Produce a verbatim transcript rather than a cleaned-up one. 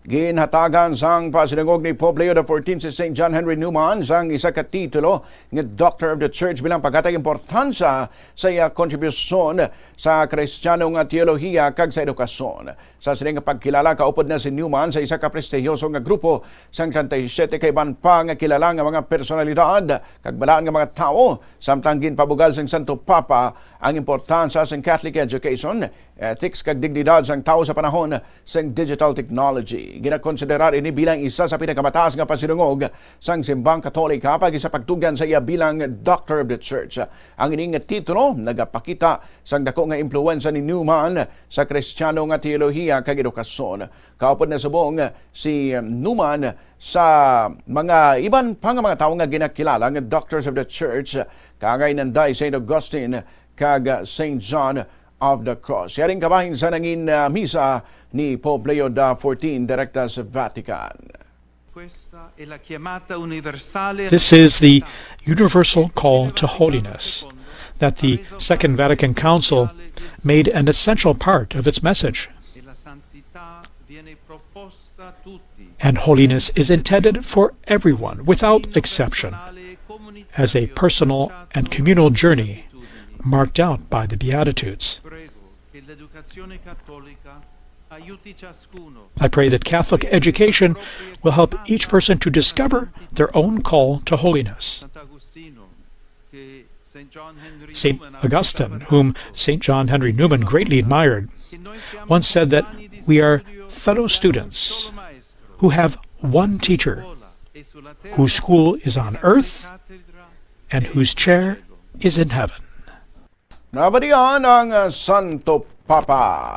Ginhatagan sang pasidungog ni Pope Leo the fourteenth si Saint John Henry Newman sang isa ka titulo nga Doctor of the Church bilang paghatag importansya sa iya kontribusyon sa Kristiyano nga teolohiya kag sa edukasyon. Sa sini nga pagkilala, kaupod na si Newman sa isa ka prestihiyoso nga grupo sang treinta y siete ka iban pa nga kilala nga mga personalidad kag balaan nga mga tawo, samtang ginpabugal sang Santo Papa ang importansya sang Catholic education, ethics kag dignidad sang tawo sa panahon sang digital technology. Ginakonsiderar ini bilang isa sa pinakamataas nga pasidungog sang simbang Katolika paagi sa pagtugyan sa iya bilang Doctor of the Church. Ang ini nga titulo nagapakita sang dako nga impluwensya ni Newman sa Kristiyano nga teolohiya kag edukasyon. Kaupod na subong si Newman sa mga iban pa nga mga tawo nga ginakilala nga Doctors of the Church, kaangay nanday Saint Augustine kag Saint John of the Cross. Yaring kabahin sa nangin, ah, misa ni Pope Leo the fourteenth direkta sa Vatican. This is the universal call to holiness that the Second Vatican Council made an essential part of its message. And holiness is intended for everyone without exception, as a personal and communal journey marked out by the Beatitudes. I pray that Catholic education will help each person to discover their own call to holiness. Saint Augustine, whom Saint John Henry Newman greatly admired, once said that we are fellow students who have one teacher, whose school is on earth and whose chair is in heaven. Nabatian ang, ah, Santo Papa.